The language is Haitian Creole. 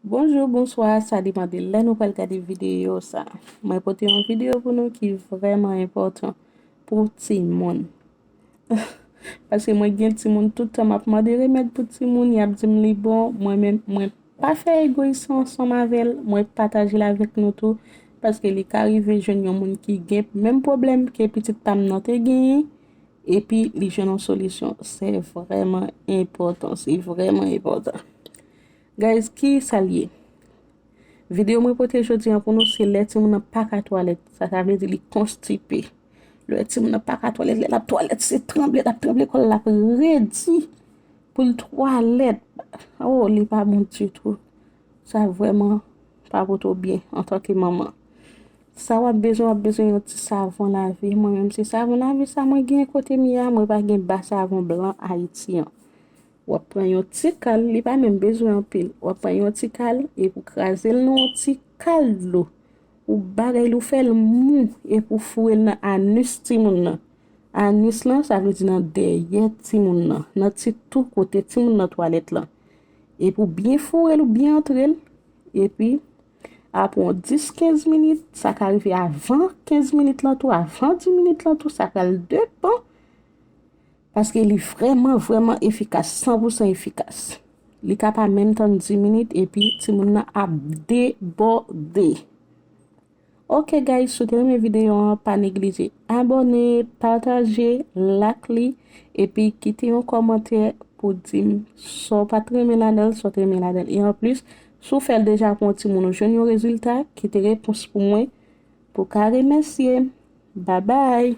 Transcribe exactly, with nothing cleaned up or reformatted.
Bonjou, bonswa, sa depann de lè nou pral gade videyo sa. Mwen pote yon videyo pou nou ki vrèman enpòtan pou timoun. Paske mwen gen timoun, tout tan m ap mande remèd pou timoun, y ap di m li bon. Mwen menm, mwen pa fè egoyis ansanm avè l, mwen pataje l avèk nou tou. Paske li ka rive jwenn yon moun ki gen menm pwoblèm ke pitit pa m nan te genyen, epi li jwenn yon solisyon. Se vrèman enpòtan, se vrèman enpòtan. Guys, ki sa l ye? Videyo mwen pote jodi an pou nou se lè timoun nan pa ka twalèt. Sa, sa vle di li konstipe. Lè timoun nan pa ka twalèt, lè l ap twalèt, se tranble, l ap tranble, kò l ap redi pou l twalèt. Oh, li pa bon ditou. Sa vrèman pa pote w byen antanke manman. Sa w ap bezwen, w ap bezwen yon ti savon lave. Mwen menm, se savon lave sa mwen gen kote m ye a, mwen pa gen ba savon blan Ayiti an. W ap pran yon ti kal, li pa menm bezwen anpil. W ap pran yon ti kal, epi w kraze l nan yon ti kal dlo. Ou bagay l, ou fè l mou, epi w foure l nan anis timoun nan. Anis lan, sa vle di nan dèyè timoun nan, nan ti twou kote timoun nan twalèt lan. Epi w byen foure l, ou byen antre l, epi apre yon dis kenz minit, sa ka rive avan kenz minit lan tou, avan dis minit lan tou, sa pral depann. Paske li vrèman, vrèman efikas, san pou san efikas. Li ka pa menm tann dis minit epi timoun nan ap debòde. Ok guys, si w te renmen videyo an, pa neglije abòne, pataje, like li, epi kite yon kòmantè pou di m sa w pa t renmen ladan l, sa w te renmen ladan l. E anplis, si w fè l deja pou yon timoun, ou jwenn yon rezilta, kite repons pou mwen, pou w ka remèsye m. Babay!